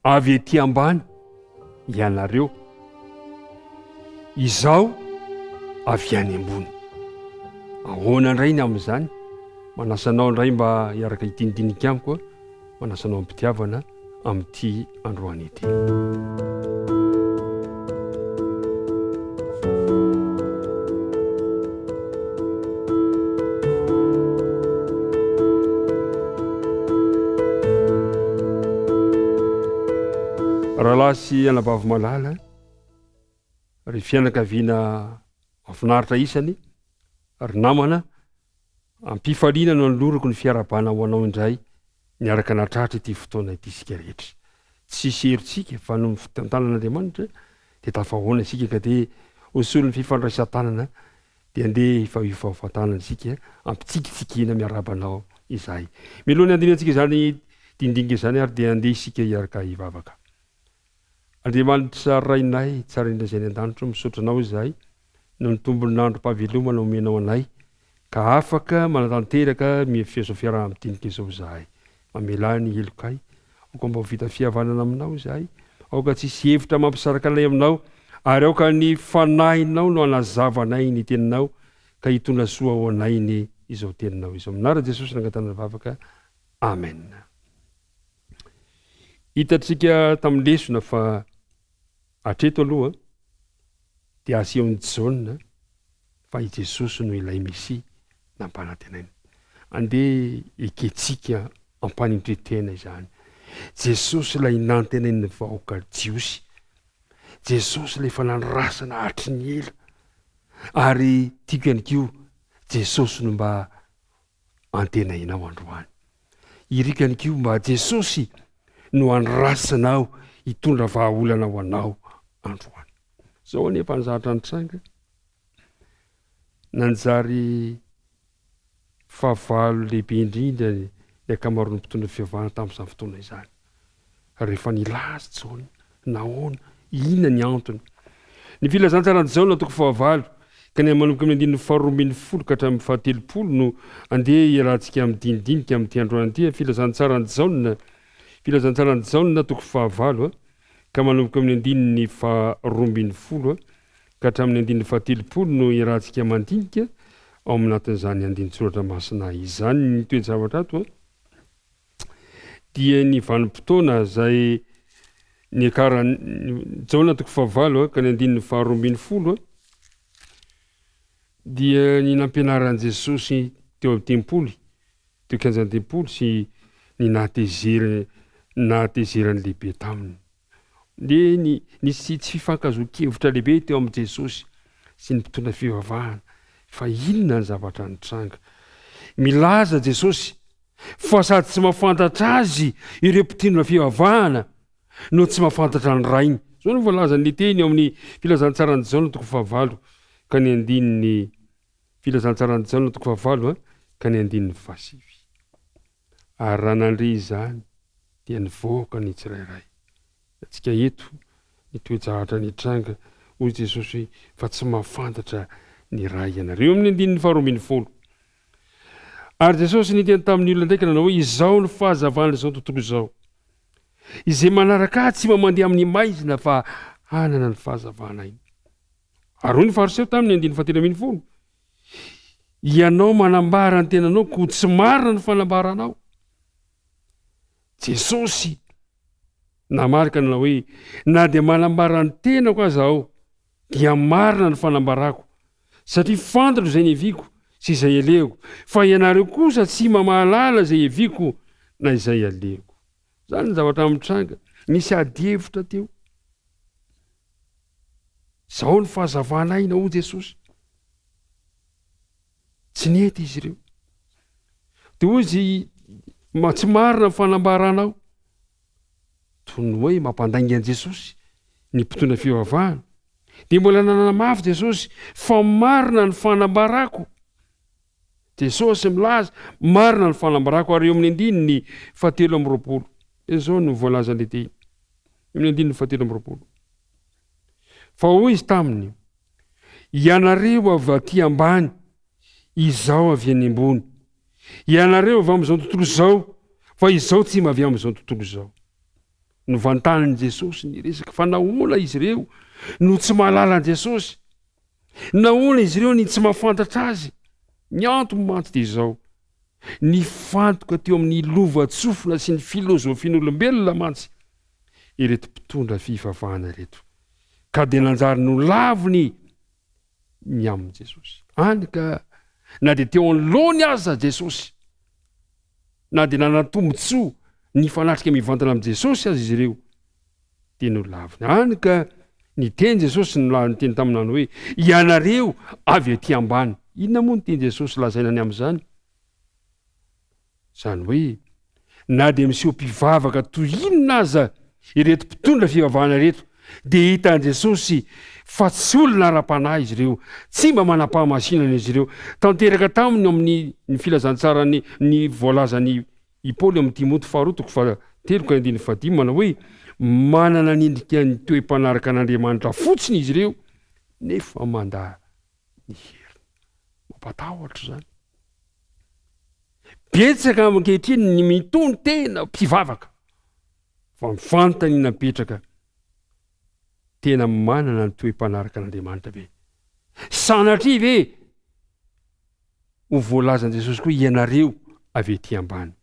Avy ety ambany ianareo, izaho avy any ambony. Ahoana indray ny amin'izany? Manasa anao indray mba hiaraka hidinidinika amiko aho. Manasa anao am-pitiavana amin'ity androany ity. Rahalahy sy anabavy malala, ry fianakaviana mahafinaritra isany, ry namana, Am-pifaliana no anolorako ny fiarahabana ho anao indray niaraka nahatratra ity fotoana ity isika rehetra. Tsisy herintsika fa noho ny fitantanan'Andriamanitra dia tafahoana isika ka dia ho solon'ny fifandraisan-tanana dia andeha hifahofahofa-tanana isika ampitsikitsikiana miarahaba anao izahay. Mialoha ny handinihantsika izany dinidinika izany ary dia andeha isika hiaraka hivavaka. Andriamanitra Rainay tsara indrindra izay any an-danitra o, misaotra Anao izahay noho ny tombon'androm-pahavelomana omenao anay ka afaka manatanteraka izao fiaraha-midinika izao izahay. Mamelà ny helokay, aoka mba ho vita fihavanana Aminao izahay, aoka tsy hisy hevitra mampisaraka anay Aminao, ary aoka ny Fanahinao no hanazava anay ny Teninao ka hitondra soa ho anay ny izao Teninao izao. Amin'ny anaran'i Jesosy no angatahana ny vavaka. Amen. Hitantsika tamin'ny lesona fa hatreto aloha dia asehon'i Jaona fa i Jesosy no ilay Mesia nampanantenaina. Andeha ekentsika am-panetren-tena izany. Jesosy ilay nantenain'ny vahoaka jiosy. Jesosy ilay efa nandrasana hatry ny ela. Ary tiako ihany koa Jesosy no mba antenainao androany. Iriko ihany koa mba Jesosy no andrasanao hitondra vahaolana ho anao androany. Zao anefa ny zavatra nitranga, nanjary fahavalo lehibe indrindra ny ankamaroan'ny mpitondra fivavahana tamin'izany fotoana izany. Rehefa nilaza Jaona, nahoana, inona ny antony? Ny Filazantsaran'i Jaona toko fahavalo, ka ny manomboka amin'ny andininy faharoa ambin'ny folo ka hatramin'ny fahatelopolo no andeha hiarahantsika midinidinika amin'ity androany ity. Filazantsaran'i Jaona, Filazantsaran'i Jaona toko fahavalo, ka manomboka amin'ny andininy faharoa ambin'ny folo ka hatramin'ny andininy fahatelopolo no iarahantsika mandinika ao anatin'izany andinin-tsoratra masina izany. Ny toe-javatra ato dia ny vanim-potoana izay niakaran'i Jaona toko fahavalo ka ny andininy faharoa ambin'ny folo dia ny nampianaran'i Jesosy teo amin'ny tempoly, teo kianjan'ny tempoly sy ny nahatezera nahatezerany lehibe taminy. Dia ny nisy tsy fifankazoan-kevitra lehibe teo amin'i Jesosy sy ny mpitondra fivavahana. Fa inona ny zavatra nitranga? Milaza Jesosy fa sady tsy mahafantatra azy ireo mpitondra fivavahana no tsy mahafantatra ny Rainy. Izao no voalazan'ny teny ao amin'ny Filazantsaran'i Jaona toko fahavalo ka ny andininy Filazantsaran'i Jaona toko fahavalo ka ny andininy fahasivy. Ary raha nandre izany, dia nivoaka ny tsirairay. Antsika eto, ny toe-javatra nitranga, hoy Jesosy hoe, fa tsy mahafantatra ny Ray ianareo. Eo amin'ny andininy faharoa ambin'ny folo. Ary Jesosy niteny tamin'ny olona ndraiky nanao hoe, Izaho no fahazavan'izao tontolo izao. Izay manaraka ahy tsy mba mandeha amin'ny maizina fa hanana ny fahazavana aina. Ary hoy ny Fariseo taminy, andininy fahatelo ambin'ny folo, Ianao manambara ny tenanao koa tsy marina ny fanambaranao. Jesosy namarika nanao hoe, na dia manambara ny tenako aza aho, dia marina ny fanambarako, satria fantatro izay niaviako sy izay alehako, fa ianareo kosa tsy mba mahalala izay iaviako na izay alehako. Izany ny zavatra mitranga. Nisy adihevitra teo. Izao ny fahazavana aina, hoy Jesosy. Tsy nety izy ireo. Dia hoy izy, tsy marina ny fanambaranao. Toy ny hoe mampandainga an'i Jesosy ny mpitondra fivavahana. Dia mbola nanamafy Jesosy fa marina ny fanambarako. Jesosy milaza, marina ny fanambarako ary eo amin'ny andininy fahatelo amby roapolo. Izao no voalazan'ilay teny. Eo amin'ny andininy fahatelo amby roapolo. Fa hoy izy taminy, Ianareo avy aty ambany, izaho avy any ambony. Ianareo avy amin'izao tontolo izao, fa izaho tsy mba avy amin'izao tontolo izao. Novantanin'i Jesosy ny resaka fa nahoana izy ireo no tsy mahalala an'i Jesosy? Nahoana izy ireo ny tsy mahafantatra azy? Ny antony mantsy dia izao, nifantoka teo amin'ny lovantsofina sy ny filozofian'olombelona mantsy ireto mpitondra fivavahana ireto, ka dia nanjary nolaviny ny amin'i Jesosy. Hany ka na dia teo anoloany aza Jesosy, na dia nanan-tombontsoa nifanatrika mivantana amin'i Jesosy aza izy ireo, dia nolaviny. Hany ka niteny Jesosy niteny taminany hoe, Ianareo avy aty ambany. Inona moa no tian'i Jesosy lazaina ny amin'izany? Izany hoe, na dia miseho mpivavaka toy inona aza ireto mpitondra fivavahana ireto, dia hitan'i Jesosy fa tsy olona ara-panahy izy ireo, tsy mba manam-pahamasinana izy ireo. Tanteraka taminy ao amin'ny ny filazantsaran'ny ny voalazan'i i Paoly ao amin'ny Timoty faharoa toko fahatelo ka andininy fahadimy manao hoe, Manana ny endrika ny toe-panaraka an'Andriamanitra fotsiny izy ireo, nefa mandà ny heriny. Mampatahotra izany. Betsaka ankehitriny ny mitono-tena mpivavaka, fa ny fanontaniana mipetraka, tena manana ny toe-panaraka an'Andriamanitra ve? Sanatria ve ho voalazan'i Jesosy koa ianareo avy ety ambany?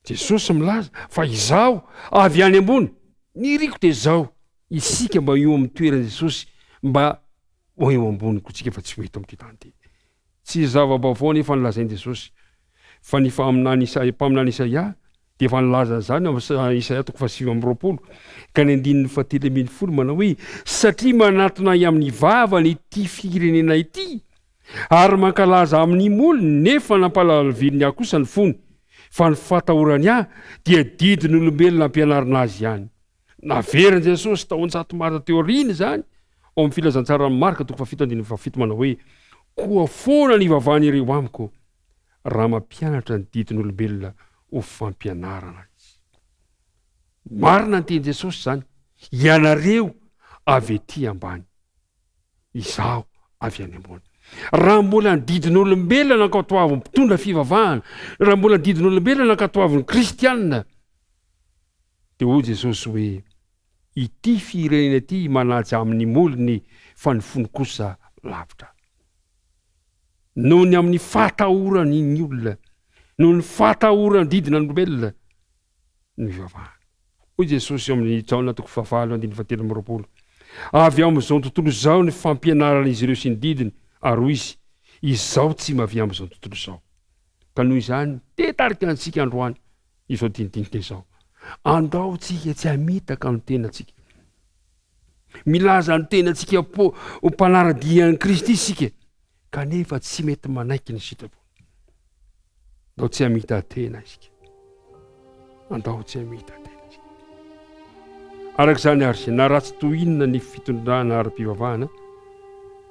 Jesosy milaza fa izaho avy any ambony, ny iriko dia izao, isika mba eo amin'ny toeran'i Jesosy, mba ho eo ambony koa tsika fa tsy ho eto amin'ity tany ity. Tsy zava-baovao anefa ny lazain'i Jesosy, fa ny faminany Isaia, mpaminany Isaia dia efa nilaza an'izany ao amin'ny Isaia toko fahasivy amby 20 ka ny andininy fahatelo 13 manao hoe, Satria manatona ahy amin'ny vavany ity firenena ity, ary mankalaza amin'ny molony, nefa nampalahaloveliny ahy kosa ny fony, fa ny fatahorany ahy dia didin'olombelona ampianarina azy ihany. Naverin'i Jesosy taonjato maro teo aoriana izany, ao amin'ny Filazantsaran'i Marka toko fahafito andininy fahafito manao hoe, Koa foana ny hivavahan'ireo amiko, raha mampianatra ny didin'olombelona ho fampianarana izy. Marina ny tenin'i Jesosy izany, Ianareo avy ety ambany, izaho avy any ambony. Raha mbola ny didin'olombelona nankatoavin'ny mpitondra fivavahana, raha mbola ny didin'olombelona nankatoavin'ny kristianina, Dia hoy Jesosy hoe, Ity firenena ity manaja amin'ny molony fa ny fony kosa lavitra. Noho ny amin'ny fahatahorany ny olona, noho ny fahatahorany didin'olombelona no ivavahany. Hoy Jesosy eo amin'ny Jaona toko fahavalo andininy fahatelo amby 20, Avy amin'izao tontolo izao ny fampianaran'izy ireo sy ny didiny, ary hoy Izy, Izaho tsy mba avy amin'izao tontolo izao. Ka noho izany, te hitarika antsika androany izao dinidinika izao. Andao tsika tsy hamitaka ny tenantsika. Milaza ny tenantsika ho mpanara-dia an'i Kristy isika, kanefa tsy mety manaiky ny sitrapony. Andao tsy hamita-tena isika. Andao tsy hamita-tena isika. Araka izany ary, na ratsy toy inona ny fitondrana ara-pivavahana,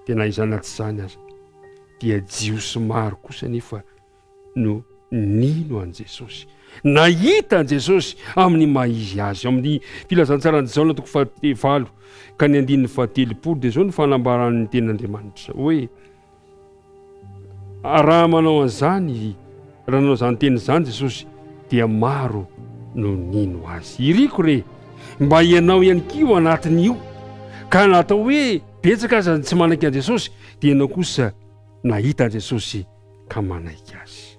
dia na izany na tsy izany aza, dia Jiosy maro kosa anefa no nino an'i Jesosy. Nahita an'i Jesosy amin'ny maha izy azy. Ao amin'ny filazantsaran'i Jaona toko fahavalo ka ny andininy faha-30 dia izao ny fanambaran'ny tenin'Andriamanitra hoe raha manao an'izany, raha nanao izany teny izany Jesosy dia maro no nino azy. Iriko re mba ianao ihany koa io anatin'io ka natao hoe betsaka aza ny tsy manaiky an'i Jesosy dia ianao kosa nahita an'i Jesosy ka manaiky azy.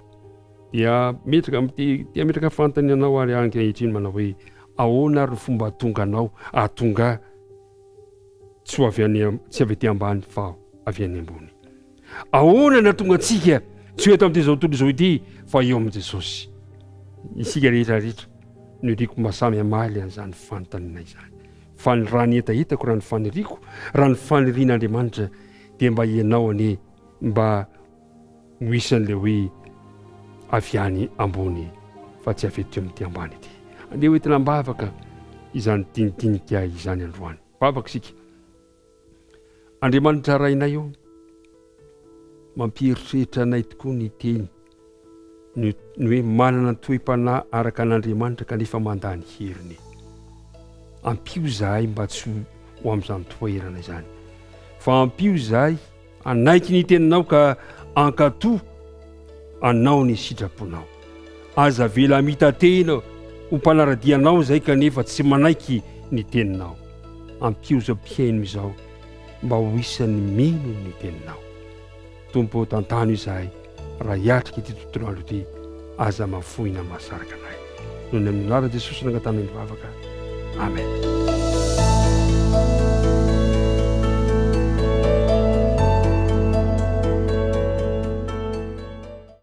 Dia metraka amin'ity dia metraka fantany anao ary ankehitriny manao hoe ahoana ary ny fomba hahatonga anao hahatonga ahy tsy ho avy any tsy avy aty ambany fa avy any ambony. Ahoana no hahatonga antsika tsy ho eto amin'ity izao tontolo izao ity fa eo amin'i Jesosy. Isika rehetra rehetra no iriko mba samy hamaly an'izany fanontaniana izany. Fa ny raha ny hetahetako, raha ny faniriako, raha ny fanirian'Andriamanitra dia mba ianao anie mba ho isan'ilay hoe avy any ambony fa tsy avy ety amin'ity ambany ity. Andeha hoentina am-bavaka izany dinidinika izany androany. Vavaka isika. Andriamanitra Rainay ô, mampieritreritra anay tokoa ny teny ny hoe manana toe-panahy araka an'Andriamanitra kanefa mandà ny heriny. Ampio izahay mba tsy ho amin'izany toerana izany, fa ampio izahay hanaiky ny teninao ka hankatò anao ny sitraponao. Aza avela hamita-tena. ho mpanara-dia Anao izahay kanefa tsy manaiky ny Teninao. Ampio izao mpihaino izao mba ho isan'ny mino ny Teninao. Tompo ô tantano izahay raha hiatrika ity tontolo andro ity, aza mahafoy na mahasaraka anay. Noho ny amin'ny anaran'i Jesosy no angatanay ny vavaka. Amen.